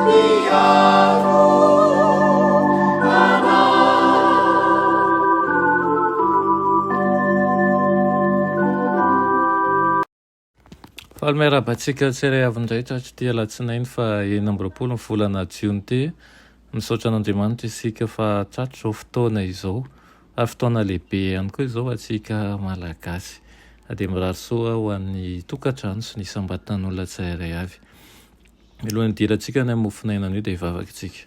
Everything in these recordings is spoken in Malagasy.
Mpiaro anay. Faly miarahaba antsika tsirairay avy indray tratr'ity alatsinainy faha 26 ny volana jiona ity. Misaotra an'Andriamanitra isika fa tratra izao fotoana izao ary fotoana lehibe ihany koa izao ho antsika Malagasy. Dia mirary soa ho an'ny tokantrano sy ny isam-batan'olona tsirairay avy. Mialohan'ny hidirantsika any amin'ny mofonaina anio dia hivavaka isika.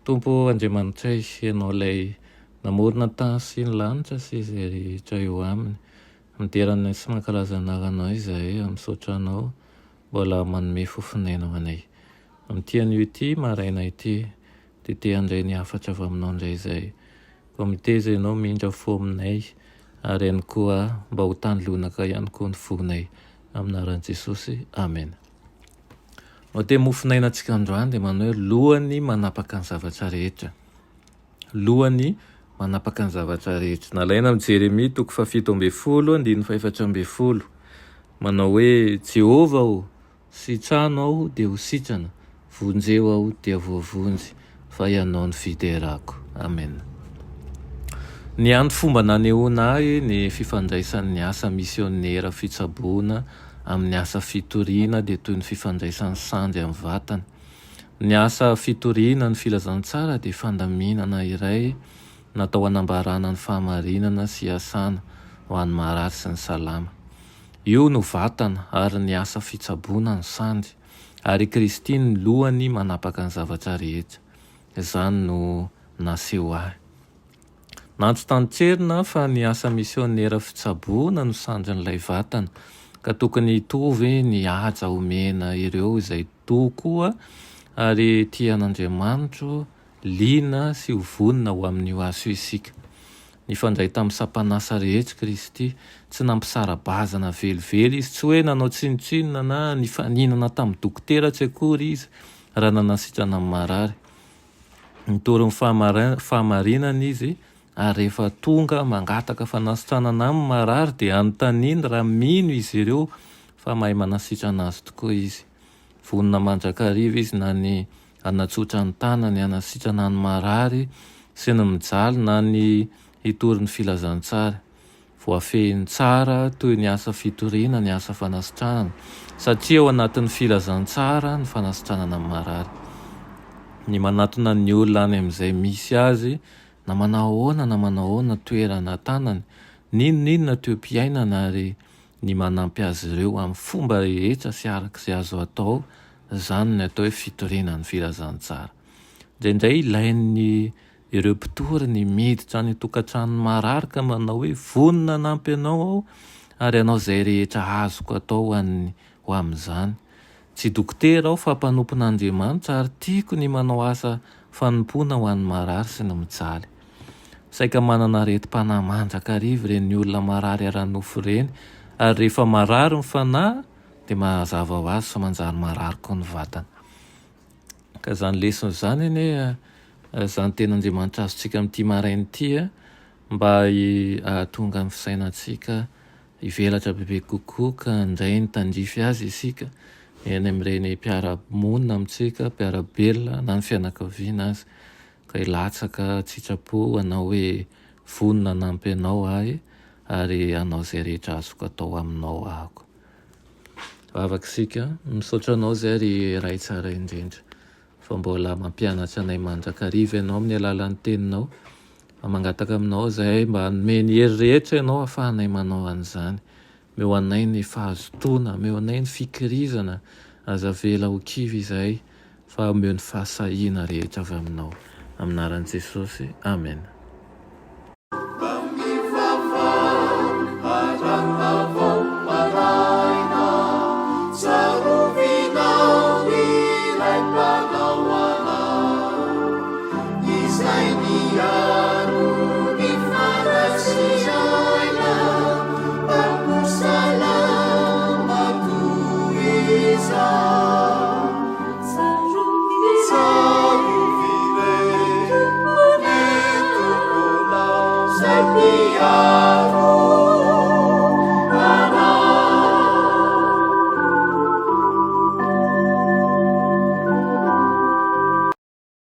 Tompo Andriamanitray, Ianao ilay namorona ny tany sy ny lanitra sy izay rehetra eo aminy. Midera anay sy mankalaza anaranao izahay ary misaotra anao mbola manome fofon'aina ho anay. Amin'ity anio ity maraina ity dia te handray ny hafatra avy aminao indray izahay. Koa miteza ianao mindra fo aminay ary ihany koa mba ho tany lonaka ihany koa ny fonay. Amin'ny anaran'i Jesosy. Amena. No te mofon'aina antsika androany dia manao hoe lohany manapaka ny zavatra rehetra. Lohany manapaka ny zavatra rehetra. Nalaina amin'i Jeremia toko faha-17 andininy faha-14. Manao hoe, Jehovah ô, sitrano aho dia ho sitrana, vonjeo aho dia voavonjy, fa Ianao no fiderako. Amena. Ny hany fomba nanehoana ahy ny fifandraisan'ny asa misionera fitsaboana amin'ny asa fitoriana dia toy ny fifandraisan'ny sandry amin'ny vatana. Ny asa fitoriana ny filazantsara dia fandaminana iray natao hanambarana ny fahamarinana sy hiasana ho an'ny marary sy ny salama. Io no vatana ary ny asa fitsaboana no sandry, ary i Kristy no lohany manapaka ny zavatra rehetra. Izany no naseho ahy. Nantsontantserina fa ny asa misionera fitsaboana no sandrin'ilay vatana, ka tokony hitovy ny haja omena ireo izay toa koa ary tia an'Andriamanitro, liana sy ho vonona ho amin'io asa io isika. Nifandray tamin'ny sampan'asa rehetra Kristy, tsy nampisara-bazana velively Izy, tsy hoe nanao tsinontsinona na nifaninana tamin'ny dokotera tsy akory Izy raha nanasitrana ny marary. Nitory ny fahamarinana izy ary rehefa tonga mangataka fanasitranana aminy marary dia anontaniany raha mino izy ireo fa mahay manasitrana azy tokoa izy. Vonona mandrakariva izy na ny hanatsotra ny tanany hanasitrana ny marary sy ny mijaly na ny hitory ny filazantsara. Voafehiny tsara toy ny asa fitoriana ny asa fanasitranana, satria ao anatin'ny filazantsara ny fanasitranana ny marary. Ny manatona ny olona any amin'izay misy azy, na manao ahoana na manao ahoana toerana tanany, n'inon'inona toe-piainana ary ny manampy azy ireo amin'ny fomba rehetra sy araka izay azo atao, izany no atao hoe fitoriana ny filazantsara. Indraindray ilain'ny Ireo mpitory ny miditra any an-tokantranon'ny marary ka manao hoe, Vonona hanampy anao aho ary hanao izay rehetra azoko atao ho an'ny ho amin'izany. Tsy dokotera aho fa mpanompon'Andriamanitra ary tiako ny manao asa fanompoana ho an'ny marary sy ny mijaly. Saika manana aretim-panahy mandrakariva ireny olona marary ara-nofo ireny ary rehefa marary ny fanahy dia mazava ho azy fa manjary marary koa ny vatana. Ka izany lesona izany anie, izany tenin'Andriamanitra azontsika amin'ity maraina ity, mba hahatonga ny fisainantsika hivelatra bebe kokoa ka handray ny tandrify azy isika eny amin'ireny mpiara-monina amintsika, mpiara-belona na ny fianakaviana aza. Ka hilatsaka an-tsitrapo hanao hoe vonona hanampy anao aho ary hanao izay rehetra azoko atao aminao aho. Vavaka isika, misaotra anao izay ry Ray tsara indrindra fa mbola mampianatra anay mandrakariva ianao amin'ny alalan'ny teninao. Fa mangataka aminao izahay mba hanome ny hery rehetra ianao hahafahanay manao an'izany. Omeo anay ny fahazotoana, omeo anay ny fikirizana, aza avela ho kivy izahay fa omeo ny fahasahiana rehetra avy aminao. Amin'ny anaran'i Jesosy, amena.